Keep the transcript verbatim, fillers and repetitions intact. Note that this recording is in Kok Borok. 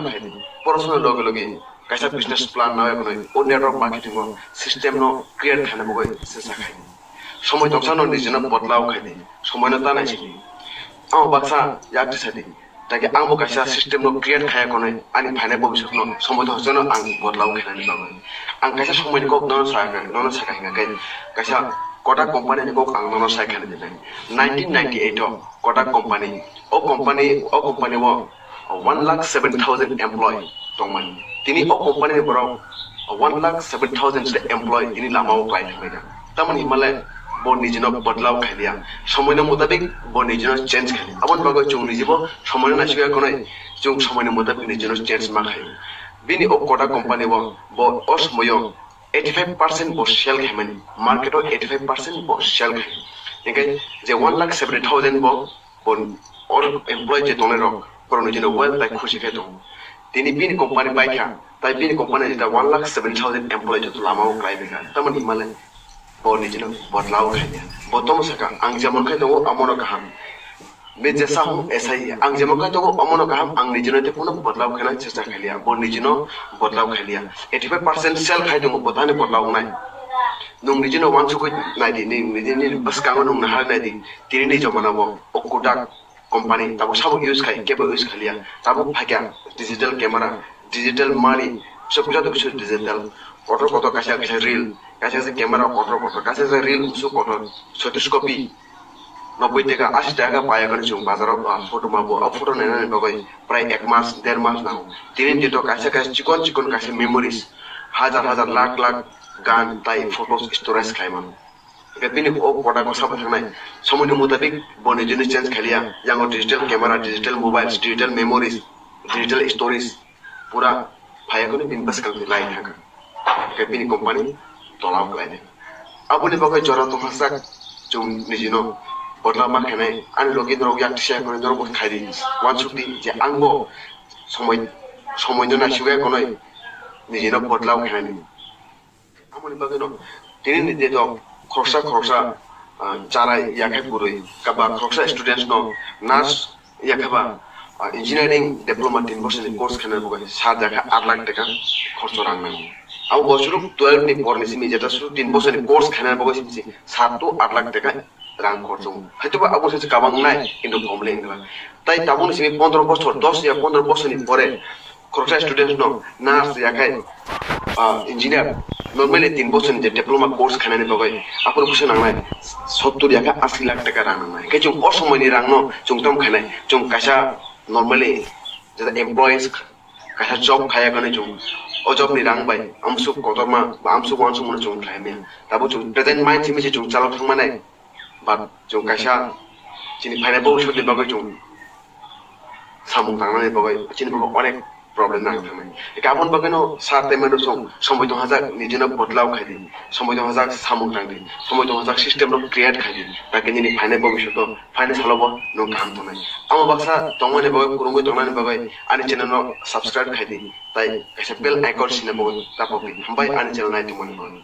khaidi. Porosona loge loge kaisa business plan na hwnwi o network marketing o system no create khaina bagwi se sa khaidi. Somoi tongsa no nijino bodlao khaidi. Somoi no tanai sidi. Ang baksa yak tisadi. Taki ang bo kaisa system no create khaya konoi ani phainai bobiswk no somoi tongsa no ang bodlao khainani bagwi. Ang kaisa somoi ni kok nono sa nono sa khaina kai kaisa Kotak company ni kok ang nono sa khainani. Nineteen ninety eight o Kotak company, o company, o company o one lakh seven thousand employee tongmani. Tini o company ni borok one lakh seven thousand se employee tini lama o klai thanglaijak. Tamoni himale bo nijino bodlao khailiya. Somoi no mutabik bo nijino change khailiya. Aboni bagwi chwng nijibo somoi no naisingya konoi chwng somoi no mutabik nijino change ma khaio. Bini o Kotak company o bo o somoio eighty five percent bo sell khaimani, market o eighty five percent bo sell khai. Hingke je one lakh seventy thousand bo, bo or employee je tongnai rok, borok ni jino well tai khusi khe tongo. Tini bini company bai kha, tai bini company jeta one lakh seventy thousand employee joto lama o klai bai kha. Tamoni himale bo ni jino bodlao khai ya. Bo tomo saka ang jemon khai tongo amono kaham. Be jesa hung S I, ang jemon khai tongo, omono kaham, ang nijino te kuno bodlao khaina chesta khailiya, bo nijino bodlao khailiya. Eighty five percent sell khai tongo, bo tani bodlao nai. Nung nijino wansugwi naidi, ni nijini bwskango nung nahar naidi, tini ni jomana bo, o Kotak company, tabo sabo use khai, kebo use khailiya, tabo phaikya digital camera, digital money, sob kisa to kisa digital, kotor kotor kaisa kaisa reel, kaisa kaisa camera kotor kotor, kaisa kaisa reel usu kotor, sotish copy. Noboi taka, ashi taka payakani chwng bazaro, ah, photo mabo, ah, photo nainani bagwi prai ek mas, der mas nango. Tini dito kaisa kaisa chikon chikon kaisa memories, hajar hajar, lakh lakh gan tai photos storage khlaimano. Hingke bini o Kotak o sabo thangnai, somoini mutabik bo nijini change khailiya, yango digital camera, digital mobiles, digital memories, digital stories. Pura phaiyakhwni bini bwskang twi lai thangkha. Khe bini company tola wng khlainai. Aboni bagwi jora tongthokjak chwng nijino bodla ma khainai, ani logi norok yak tisa khwnwi norok bo khaidi. Wansukdi je ang bo somoi, somoino naisingwi khwnwi nijino bodla wng khainani. Aboni bagwino tini ni date o khoroksa khoroksa, ah, chara yakhai kwrwi, kaba khoroksa students no nurse yakhaiba, ah, engineering diploma tin bosorni course khaina bagwi sat jakha aat lakh taka khorcho rang nango. Abo bo suru twelve ni porni simi jeta suru tin bosorni course khaina bagwi simi sat to aat lakh taka rang khorcho. Haitoba abo se kabang nai, kintu komle wngkha. Tai tabukni simi pondro bosor, dos ya pondro bosorni pore khoroksa student no nurse yakhai, ah, engineer, normally tin bosorni je diploma course khainani bagwi aphuru bwswk nangnai sottur yakha asi lakh taka rang nangnai. Hingke chwng o somoini rangno chwng tom khainai, chwng kaisa normally jeta employees kaisa job khaiya gwnwi chwng o job ni rang bai amsuk kotorma ba amsuk wansukmano chwng khlai maya. Tabuk chwng present mind simi se chwng chalok thangmanai. But chwng kaisa chini phainai bobiswtni bagwi chwng samung tangnani bagwi chini bagwi onek problem nang thangnai. Eka aboni bagwino sir tei mano chwng somoi tonghajak nijino bodlao khaidi, somoi tonghajak samung tangdi, somoi tonghajak system rok create khaidi, takhe nini phainai bobiswto phainai salobo nwng kaham tongnai. Amo baksa tongmani bagwi, kwrwngwi tongnani bagwi ani channel no subscribe khaidi, tai kaisa bell icon sina bagwi tapokdi. Hambai ani channel nai tongmani bagwi.